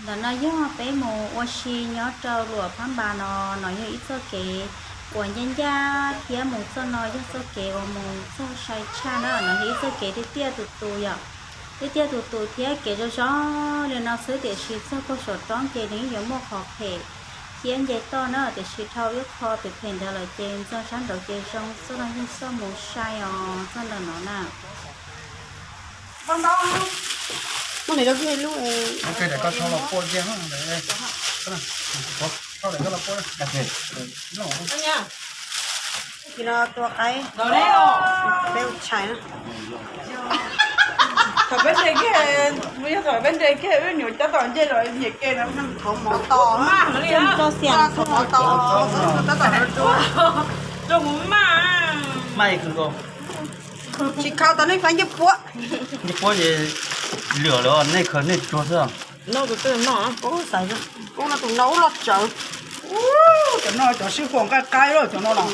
Ntawm no yog peb mus ua si nyob rau Luam Phab Npas no, no yog ib txoj kev uas ncaj ncaj thiab mus txoj no yog txoj kev uas mus txog sai tshaj na, no yog ib txoj kev tiaj tiaj tus tus yom. Tiaj tiaj tus tus thiab kev zoo zoo li no xwb tiam sis txog puag saum roob ces nws yuav muaj qhov phem thiab nce toj na, tiam sis dhau ib qho phem phem ntawd lawm ces ntxog sab nraud ces zoo, txoj no yog txoj mus sai os, txoj ntawm no na. Tua qaib, peb ua tshais na. Thaum peb nres kiag, yog thaum peb nres kiag wb nyuam cov tom nce los nyiam ke no. Thauv mov to, thauv mov to, tab tom rau rau mus maj. Maj ib kws nkaus. Tsis khaus tau nej faib ncej puab. Ncej puab ces lwam lawm nej khaws nej tsuag xwb. Ub, xaiv ub no tus no ub loj tsawv. Cov no cov sib huam nqaij qaib lawm cov no los.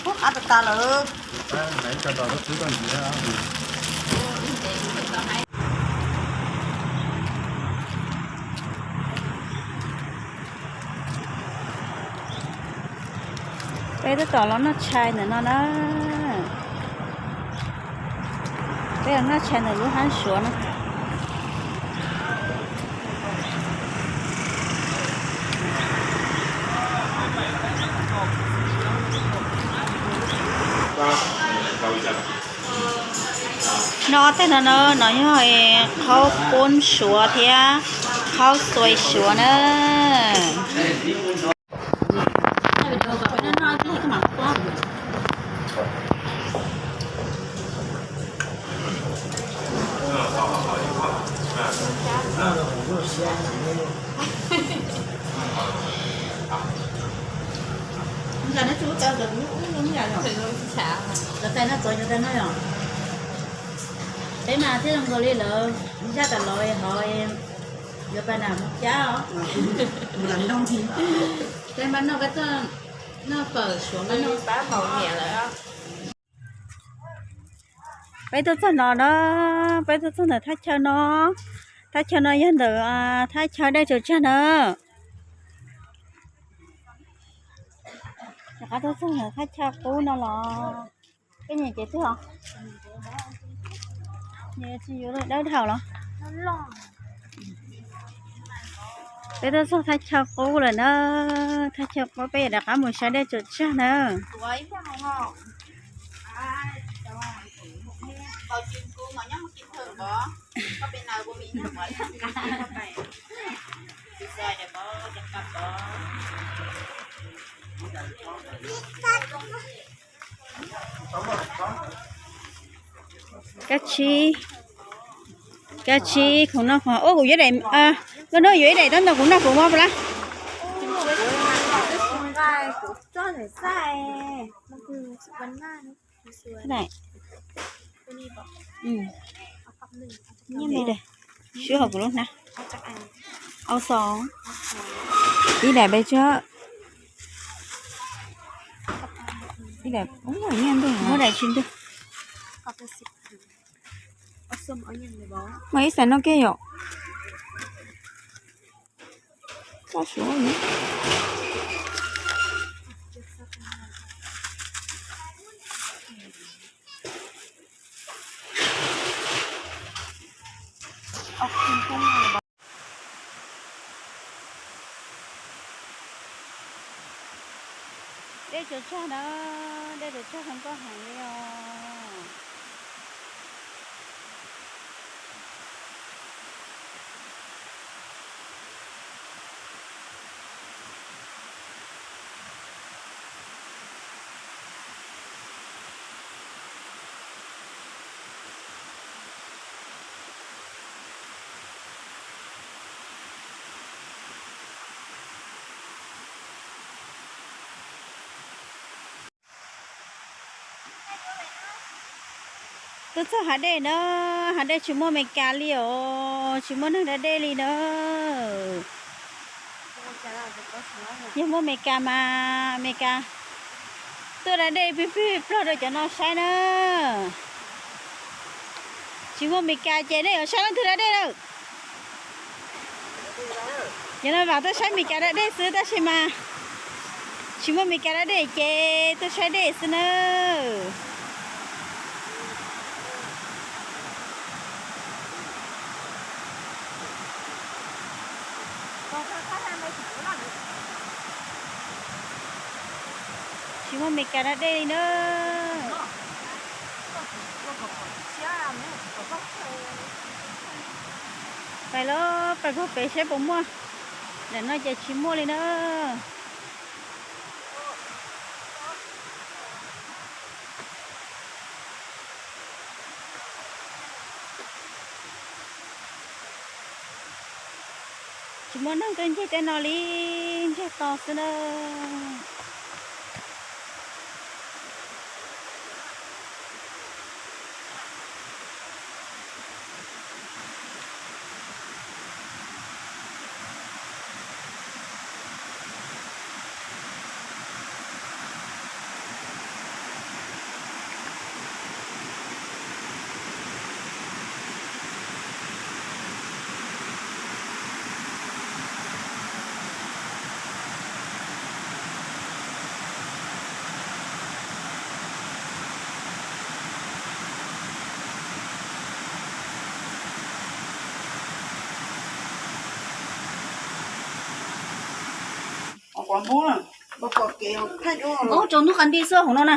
Ub, qab tas tas lawm. Peb tab tom los noj tshais ntawm no na. Peb los noj tshais ntawm lub hab Suav na. No tej no no, no yog qhaub poob Suav thiab qhaub xuaim Suav na. Peb mas thiaj zoo nkaus li lawv zaj tas los hov, yuav pab nam mus cab os. Peb mas noj, noj fawm Suav mas noj pab maum niam lawm. Peb tuaj txog no na, peb tuaj txog ntawm thaj chaw no. Thaj chaw no yog ntawm thaj chaw dej tsaws tsag na. Rov qab tuaj txog ntawm thaj chaw qub no los. Peb nyiam ces twg os? Nyiam tsis yuav dawb dhau los? Peb tuaj txog thaj chaw qub lawm na. Thaj chaw qub peb yuav rov qab mus saib dej tsaws tsag na. Kab tsib, kab tsib khoom noj khoom haus. Ua kuv yuav daim, Nkauj Hnub yuav ib daim tab ntawd kuv noj kuv mob plab. Ib daim, swb hauv kuv lub hnab. Au xo, ib daim peb tsawg. Ib daim, muab daim tsis ntug. Muaj ib xav noj kiag yom. Dej tsaws tsag na, dej tsaws tsag zoo nkauj heev li os. Tuaj txog hav dej na, hav dej tsis muaj Amelikas li os, tsis muaj neeg da dej li na. Yog muaj Amelikas mas Amelikas tuaj da dej plig plig plog rau cov no saib na. Tsis muaj Mes Kas ces nej yuav saib leej twg da dej lawm? Yog no vam tuaj saib Mes Kas da dej xwb tab sis mas tsis muaj Mes Kas da dej ces tuaj saib dej xwb nawb. Tsis muaj Mes Kas da dej li na. Pais los pais puag pem saib puas muaj. Ntawm no ces tsis muaj li na. Tsis muaj neeg tuaj ncig tej no li, ntsiag to xwb na. Ub, tsaus ntuj qab nti xwb hauv no na.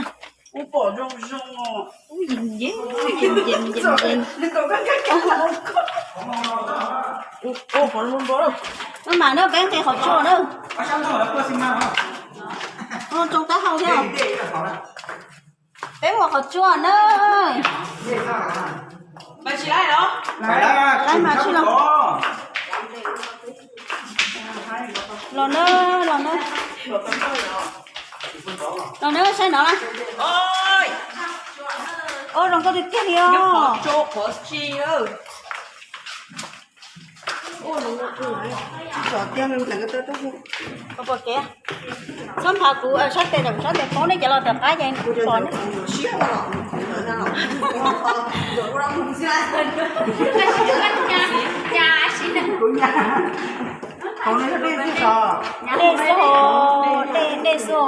Mas na, peb nqis qhov tsua na. Tsoo taub hau thiab. Peb ua qhov tsua na. Los na, los na. Los na, saib no na. Ua zoo nkauj tiag tiag li os. Txhob nphav kuv sab tes, sab tes poob, nej cov los tom qab ces kuv pom ne. Dej xwb os, dej, dej xwb os.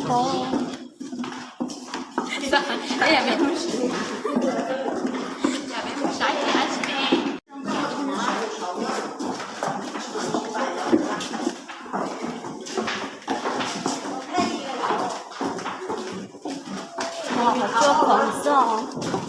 Qhov tsua khoom xwb os.